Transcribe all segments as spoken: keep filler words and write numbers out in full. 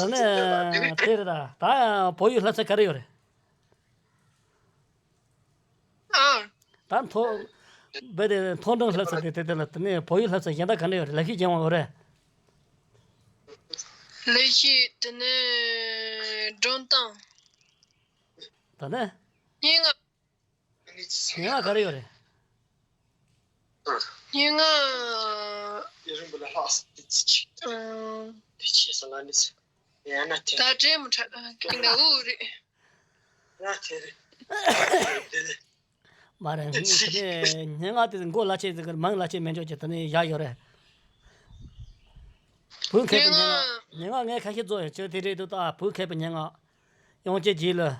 ད་ནས་དེ་རེད་ད། ད་ཡང་བོད་ཡིག་བསླབ་ཚན་ག་རེ་ཡོད་རེད། ཨ། ད་མཐོ། རྦད་དེ་མཐོ་འབྲིང་བསླབ་ཚན་དེ་དེ་དེ་ལ་དེ་ནས་བོད་ཡིག་བསླབ་ཚན་གཞན་དག་ག་འདྲ་ཡོད་རེད། ལེགས་བཤད་ལྗོན་དབང་ཡོད་རེད། ལེགས་བཤད་དེ་ནས་སྒྲུང་གཏམ། ད་ནས། སྙན་ངག་སྙན་ངག་ག་རེ་ཡོད་རེད། སྙན་ངག་ཨང་། ད་དྲན་མི་ཁྲ་ཀིང་ད་འུ་རེད། མ་རེད། དེ་ནས་སྙན་ངག་དེ་མགོ་ལ་ཆེ་ཟིག་མང་ལ་ཆེ་མེད་འཇོག་གི་དེ་ནས་བཞག་ཡོད་རེད། བོད་མཁས་པའི་སྙན་ངག་སྙན་ངག་ངས་ཁ་ཤས་རྫོགས་ཡོད་ཅོ་དེ་རེད་འདུག་ད། བོད་མཁས་པའི་སྙན་ངག་དབྱངས་ཅན་རྗེ་ལུ།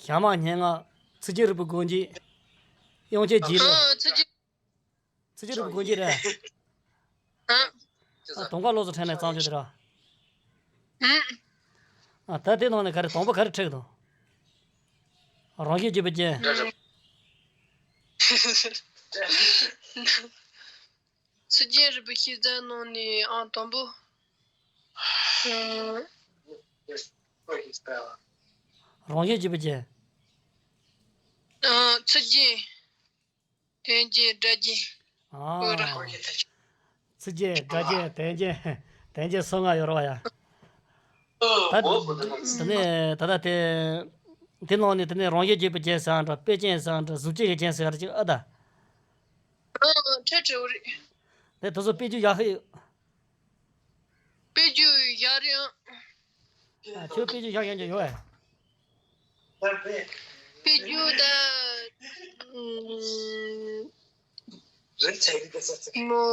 ཞྭ་དམར་སྙན་ངག་ཚིག་རྒྱན་རིལ་བུ་སྒོ་འབྱེད། དབྱངས་ཅན་རྗེ་ལུ། ཨ། ཚིག་རྒྱན། ཚིག་རྒྱན་རིལ་བུ་སྒོ་འབྱེད་རེད། ཨ། ཨ། དུང་དཀར་བློ་བཟང་འཕྲིན་ལས་བརྩམས་ཆོས་དེ་ར། ཨ། ད་དེ་ནང་ནས་ག་རེ་དང་པོ་ག་རེ་ཁྲིད་འདུག་རང་བཞིན་བརྗོད་པའི་རྒྱན། ཚིག་རྒྱན་རིལ་བུ་ཤེས་བྱ་ནང་ནས་ཨང་དང་པོ། ཨ། རང་བཞིན་བརྗོད་པའི་རྒྱན། ཨ། ཚིག་རྒྱན། དོན་རྒྱན། སྒྲ་རྒྱན། ཨོ་ར། ཨ། ཚིག་རྒྱན། སྒྲ་རྒྱན། དོན་རྒྱན། དོན་རྒྱན་སོ་ལྔ་ཡོད་རེད་པ་ཡ། ད་དེ་ནས་ད་ལྟ་དེ་དེ་ནང་ནས་དེ་ནས་རང་བཞིན་བརྗོད་པའི་རྒྱན་ཟེར་ཡང་འདྲ། དཔེ་ཅན་ཟེར་ཡང་འདྲ། གཟུགས་ཅན་གྱི་རྒྱན་ཟེར་ཡང་འདྲ་ཅིག་ཨ་ད། ཨ། ཁྲ་ཁྲ་འུ་རེད། དེ་དེ་ཚོ་དཔེ་རྒྱུན་བཞག་ཤེས་ཡོད། དཔེ་རྒྱུན་བཞག་རེད་ཨང་། ཨ། ཁྱོད་དཔེ་རྒྱུན་བཞག་ཤེས་ཀྱི་ཡོད་པས། དཔེ་རྒྱུན་ད། ཨུམ། མོ།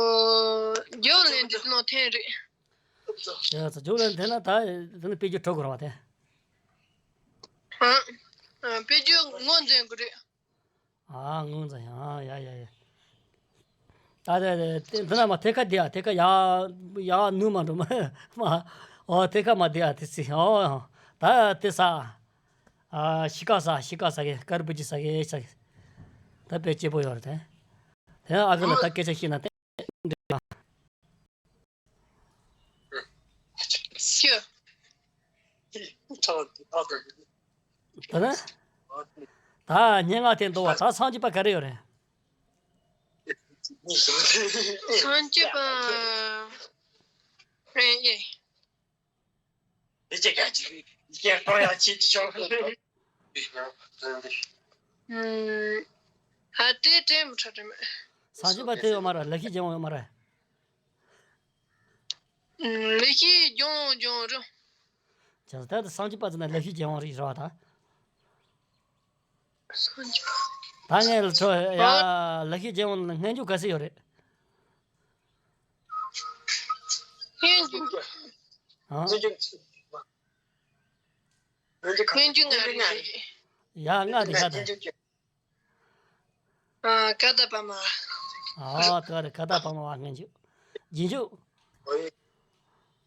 རྒྱུན་ལས་འདི་ནང་འཐེན་རེད། ཡ་ཚ་རྒྱུན་ལས་འཐེན་ན་ད་དེ་ནི་དཔེ་རྒྱུན་གྲུབ་དགོས་རེད་པ་དེ། ཨ། ཨ། དཔེ་རྒྱུན་ངོས་འཛིན་དགོས་རེད། ཨ། ངོས་འཛིན། ཨ། ཡ་ཡ་ཡ། ད་དེ་དེ་འདི་ན་མ་ཐད་ཀ་དེ་ཨ། ཐད་ཀ་ཡ་ཡ་ནུ་མ་འགྲོ་མ་མ། ཨོ་ཐད་ཀ་མ་དེ་ཨ། དེ་སི་ཨོ། ད་དེ་ས། ཨ། ཤི་ཀ་ས། ཤི་ཀ་ས་གི་དཀར་པོ་ཅི་ས་གི་ས་གི། ད་དཔེ་སྐྱིད་པོ་ཡོད་རེད་དེ། དེ་ཨ་ཁུ་ལ་ད་སྐད་ཆ་བཤད་ན་དེ། ཤི། ད་ནི། ད་སྙན་ངག་དེ་འདུག་པ། ད་སངས་རྒྱས་པ་ག་རེ་ཡོད་རེད། སངས་རྒྱས་པ། ཨེ་ཡེ། ཨ། དེ་དྲན་མི་ཁྲ་དྲན་མེད། སངས་རྒྱས་པ་དེ་ཡོད་མ་རེད། ལེགས་བཤད་ལྗོན་དབང་ཡོད་མ་རེད། ལེགས་བཤད་ལྗོན་དབང་ལྗོན་དབང་རེད། བྱས་ཙང་ད་སངས་རྒྱས་པ་ཚོ་ན་ལེགས་བཤད་ལྗོན་དབང་རེད་རེད་པ་ད། སངས་རྒྱས་པ། ད་ངས་ལ་ཁྲོ་ཡ། ལེགས་བཤད་ལྗོན་དབང་ལ་སྔོན་འཇུག་ག་ཚོད་ཡོད་རེད། སྔོན་འཇུག་ཨ། སྔོན་འཇུག་ང་རེད། ཡ། ལྔ་དེ་ག་ད། ཨ། ཀ་ད་པ་མ། ཨ། དེ་ག་རེད། ཀ་ད་པ་མ་བ་སྔོན་འཇུག་རྗེས་འཇུག་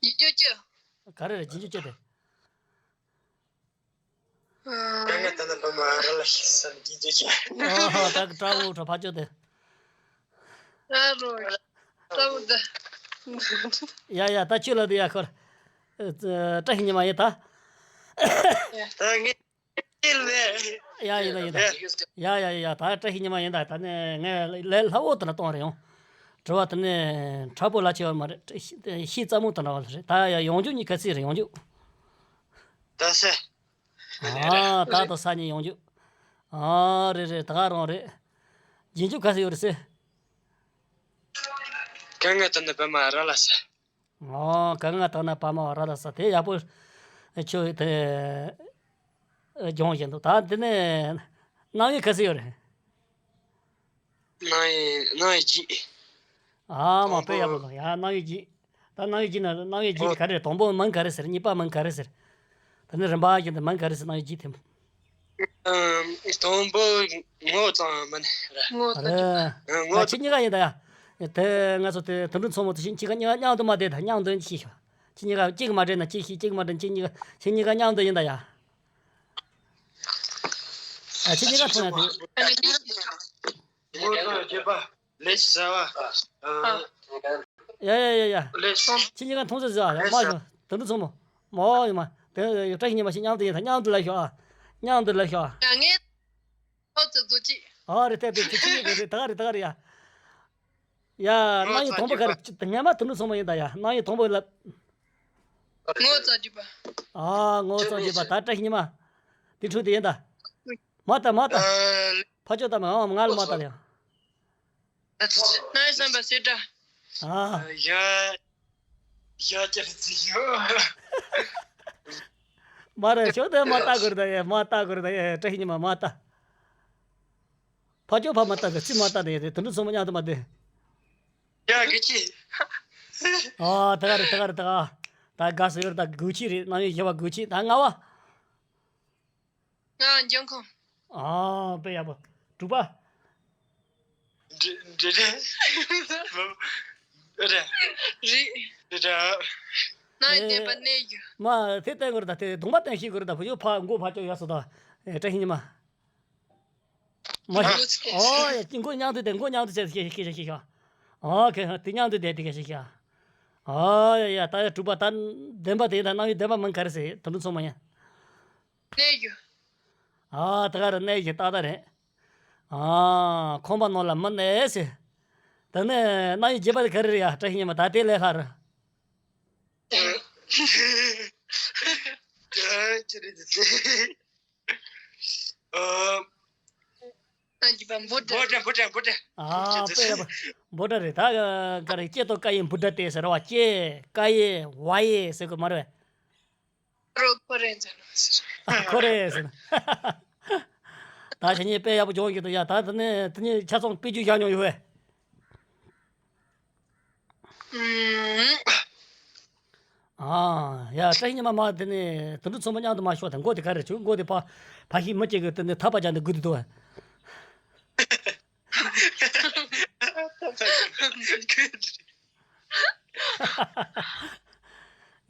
རྗེས་འཇུག་བཅུ། ག་རེ་རེད། རྗེས་འཇུག་བཅུ་དེ། ཨ། ཀ་ང་ད་ན་པ་མ་ར་ལ་ཤི་ས་རྗེས་འཇུག་བཅུ། ཨ། ད་གི་ཀྲ་འུ་ཁྲ་ཕ་ཅོ་དེ། ཨ་རོ། ཀྲ་འུ་ད། ཡ་ཡ། ད་ཁྱོད་ལ་དེ་ཡ་ཁོར། ཨ། བཀྲ་ཤིས་ཉི་མ་ཡིན་ད། ད་ངས། ཡ། ཡིན་ད་ཡིན་ད། ཡ་ཡ་ཡ། ད་བཀྲ་ཤིས་ཉི་མ་ཡིན་ད། ད་ནི་ངས་ལས་སླ་བོ་དེ་འདྲ་གཏོང་རེ་ཡོང་། དྲི་བ་དེ་ནི་མཁྲེགས་པོ་ལ་ཆེ་བ་མ་རེད། ཤེས་རྩ་མོ་དེ་འདྲ་བ་རེད། ད་ཡ་ཡོང་རྒྱུ་གཉིས་ཀ་སྲིད་རེད། ཡོང་རྒྱུ། ད་ས། ཨ། ད་ད་ས་གཉིས་ཡོང་རྒྱུ། ཨ། རེད་རེད། ད་ག་རང་རེད། རྗེས་འཇུག་ག་ཚོད་ཡོད་རེད་ཟེར། ཀ་ང་ད་ན་པ་མ་ར་ལ་ས། ཨོ། ཀ་ང་ད་ན་པ་མ་བ་ར་ལ་ས། དེ་ཡག་པོ་ཁྱོད་དེ་སྦྱོང་བཞིན་འདུག་ད་འདི་ནས་རྣམ་དབྱེ་ག་ཚོད་ཡོད་རེད། རྣམ་དབྱེ། རྣམ་དབྱེ་བརྒྱད། ཨ་མ། དང་པོ། དཔེ་ཡག་པོ་འདུག་ཡ། རྣམ་དབྱེ་བརྒྱད། ད་རྣམ་དབྱེ་བརྒྱད་ན་རྣམ་དབྱེ་བརྒྱད་ཨོ། ག་རེ་རེད། དང་པོ་མིང་ག་རེ་ཟེར། གཉིས་པ་མིང་ག་རེ་ཟེར། ད་ནི་རིམ་པ་བཞིན་དུ་མིང་ག་རེ་ཟེར། རྣམ་དབྱེ་བརྒྱད་དེ། ཨམ། དང་པོ་ངོ་བོ་དང་མིང་རེད། ངོ་བོ་དང་། རེད། ངོ་བོ། ང་ཁྱེད་གཉིས་ཀ་ཡིན་ད་ཡ། དེ་ང་ཚོ་དེ་དུད་འགྲོ་མཚོ་མོ་དེ་བཞིན་ཁྱེད་ཀ་གཉིས་ཀ་མཉམ་དུ་མ་བསྡད་ད། མཉམ་དུ་ཤེས་ཤོག་ཁྱེད་གཉིས་ཀ་གཅིག་མ་འདྲེས་ན་གཅིག་ཤེས། གཅིག་མ་འདྲེས་ན་གཅིག། གཉིས་ཀ་ཁྱེད་གཉིས་ཀ་མཉམ་དུ་ཡིན་ད་ཡ། ཨ། ཁྱེད་གཉིས་ཀ་མཐོང་ཡ་དེ། ངོ་བོ་དང་བརྒྱད་པ། ལས་བྱ་བ། ཨ། ཡ་ཡ་ཡ་ཡ། ལས་སོང་། ཁྱེད་གཉིས་ཀ་མཐོང་ས་ཟེར་ཡ། མ་ཤོག་དུད་འགྲོ་མཚོ་མོ། མོ་ཡིན་མ། དེ་བཀྲ་ཤིས་ཉི་མ་ཞིག་མཉམ་དུ་ཡིན་ད། མཉམ་དུ་ལ་ཤོག་ཨ། མཉམ་དུ་ལ་ཤོག་ཨ། ཡ་ངས་ཨོ་ཙི་ཙུ་ཅི། ཨ་རེད། དེ་དེ་དེ་ཅི་ཡིན་རེད། ད་ག་རེད། ད་ག་རེད་ཡ། ཡ་རྣམ་དབྱེ་དང་པོ་ག་རེ། ངས་མ་དུད་འགྲོ་ཚང་མ་ཡིན་ད་ཡ། རྣམ་དབྱེ་དང་པོ་ལ། ངོ་ཚ་རྒྱུད་པ། ཨ་ངོ་ཚ་རྒྱུད་པ། ད་བཀྲ་ཤིས་ཉི་མ། དེ་འཕྲོས་དེ་ཡིན་ད། མ་ལྟ་མ་ལྟ། ཕ་ཆོས་ལྟ་མ། ཨ་ང་ལ་མ་ལྟ་ཡ། ནའི་བསམ་པ་སེ་འདྲ། ཨ། ཡ། ཡ་ཅར་ཅི་ཡོ། མ་རེད། ཤོག་དེ་མ་ལྟ་དགོས་རེད་ད་ཡ། མ་ལྟ་དགོས་རེད་ད་ཡ། བཀྲ་ཤིས་ཉི་མ་མ་ལྟ། ཕ་ཆོས་ཕ་མ་ལྟ་དགོས། ཅི་མ་ལྟ་དེ་ཡ། དེ་དུད་འགྲོ་ཚང་མ་མཉམ་དུ་མ་བསྡད། ཡ་གི་ཅི། ཨ་ད་ག་རེད། ད་ག་རེད། ད་ག་ད་དགའ་སོ་ཡོད་ད། དགུ་ཅི་རེད། རྣམ་དབྱེ་བཞི་པ་དགུ་ཅི། ད་ལྔ་པ། ང་འབྱུང་ཁམས། ཨ་དཔེ་ཡག་པོ། དྲུག་པ། འདྲེ་འདྲེ་འདྲེ། རེད། རེད། རེད་འདྲ། རྣམ་དབྱེ་བདེན་པ་གནས་རྒྱུ། མ་དེ་བསྟན་དགོས་རེད་ད། དེ་གདོང་པ་བསྟན་ཤེས་དགོས་རེད་ད། བུ་ཆུང་ཕ་མགོ་ཕ་ཅོག་ཡག་སོ་ད། ཨེ་བཀྲ་ཤིས་ཉི་མ། མ་ཤེས། ཨོ་ཡ། མགོ་མཉམ་དུ་བསྡད། མགོ་མཉམ་དུ་བྱས། ཤེས་ཤེས་ཤེས་ཤེས། ཨོ་ཁེ། དེ་མཉམ་དུ་བསྡད། དེ་ག་ཤེས་ཤེས། ཨོ་ཡ་ཡ། ད་ཡ་དྲུག་པ་ད་བདེན་པ་དེ་ཡིན་ད། རྣམ་དབྱེ་བདེན་པ་མིན་ག་རེ་ཟེར། དུད་འགྲོ་ཚང་མ་ཡིན། གནས་རྒྱུ། ཨ་ད་ག་རེ་གནས་རྒྱུ་ཏག་ཏག་རེད། ཨ་ཁང་པ་ནང་ལ་མི་གནས་ཟེར། ད་ནི་རྣམ་དབྱེ་བརྒྱད་པ་དེ་ག་རེ་རེད་ཡ། བཀྲ་ཤིས་ཉི་མ། ད་དེ་ལས་སླ་རེད། ཨ། ཨ་ཅི་རེད་དེ། ཨ། ཨ་ཅི་པ་འབོད་སྒྲ། འབོད་སྒྲ། འབོད་སྒྲ། འབོད་སྒྲ། ཨ་དཔེ་ཡག་པོ། འབོད་སྒྲ་རེད་ད། ག་རེ། ལྕེ་ཏོག་ཀ་ཡེ་འབུད་སྒྲ་སྟེ་ཟེར་བ། ལྕེ་ཀ་ཡེ་ཝ་ཡེ་ཟེར་དགོས་མ་རེད། རོ་ཁོ་རེ་ཟེར་ནོ་ཟེར། ཁོ་རེ་ཟེར་ནོ། ད་ཁྱེད་གཉིས་དཔེ་ཡག་པོ་སྦྱོང་གི་འདུག་ཡ། ད་དེ་ནས་དེ་གཉིས་ཆ་ཚང་དཔེ་བརྗོད་བཞག་མྱོང་ཡོད་པས། ཨུམ། ཨ་ཡ། བཀྲ་ཤིས་ཉི་མ་མ་དེ་ནས་དུད་འགྲོ་ཚང་མ་མཉམ་དུ་མ་ཤོག་དང་། མགོ་དེ་ག་རེ་བྱུང་། མགོ་དེ་ཕ་ཕ་ཤི་མི་གཅིག་གི་དེ་ནས་ཐག་པ་བཅད་འདི་སྒུག་དུ་འདུག་བས།